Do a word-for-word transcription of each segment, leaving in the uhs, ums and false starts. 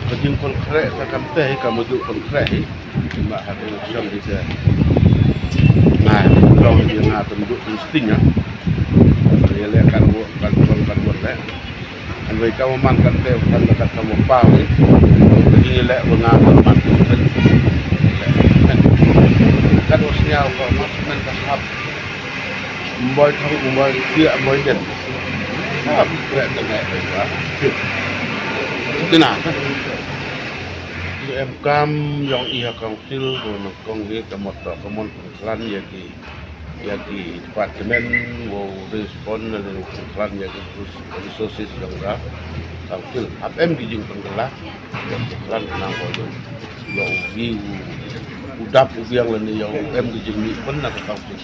Ka jingpynkhreh ka kam te hi, ka mujur pynkhreh hi. Ba ha election hi te. Nga long hi nga pynduh pynsting ah. Ïa leh kan vote, kan vote, kan vote leh. An wei ka man kan te kan ka ka mo pa ni. Ka jing leh ba nga kan man kan. Kan u sñiaw ka man kan ka hap. Mboi thong, mboi tiak, mboi den. Hap, kre tengah ka. Kena. Em kam yong i ha council ko nang kong hi ka mot ka mon klan ïa ki, ïa ki department wo respond na le klan ïa ki resources yong ka council. Ap em ki jingpynkylla. Klan nang ko yo. Yo u bi u, u dap u biang lane yo u em ki jingmih pynna ka kam ki.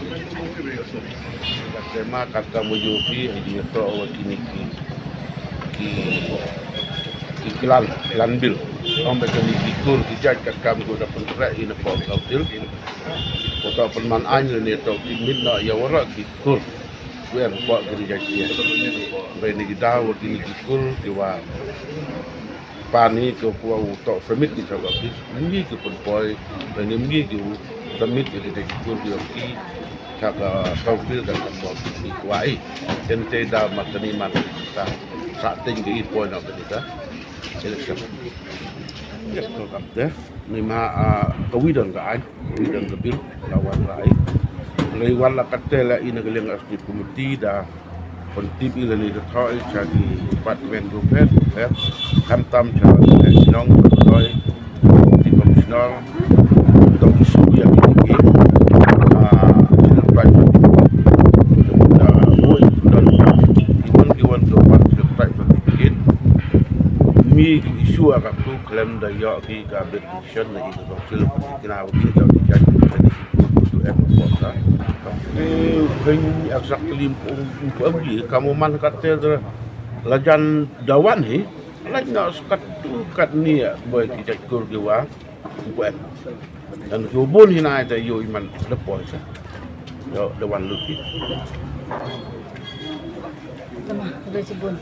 Ka tema kat ka mo yo bi ha jingto wa kini ki, ki, ki klan, klan bil. Ong ba kini ki kur ki jait kat kam ko da pyntrek ina ko ka bil. Ko to pynman ain lane to ki mit na ya wara ki kur. Wer ko ki jait ki. Ba ini ki daw wa kini ki kur ki wa. Pani ko ko u to submit ki sa ka office, ngi ki pun poi, ngi ngi ki u submit ki te ki kur ki ki sa ka council ka ka mo ki kwai. Ten te da ma kani man ta sa ting ki poi na kani ta. Election. Ya ko kam te. Ni ma a ka wi don ka ai, wi don ka bil, ka wan ka ai. Ngai wan la ka te la ina ka liang a state committee da Pyntip ïa lane ka thoh ïa ki department ruh pher ruh pher. Khamtam sha ki nong ka thoh ïa ki commissioner. Tang issue ïa ki ki, ah, ki tribe certificate. Da woi don ki wan ki wan ki wan ki tribe certificate. Mi ki issue ïa ka tu khlem da ïoh ki ka bit Shen na i ka council, kina u tin ka u judge ka ni tu em ko ta. Ke wen exactly um um um ka mo man ka te la jan dawan hi. La na skat tu kat ni boy ki judge kur ki wa. Ko em. Dan ko bon hi na ta yo i man da boy sa. Yo dawan lu ki. Tama, da si bon.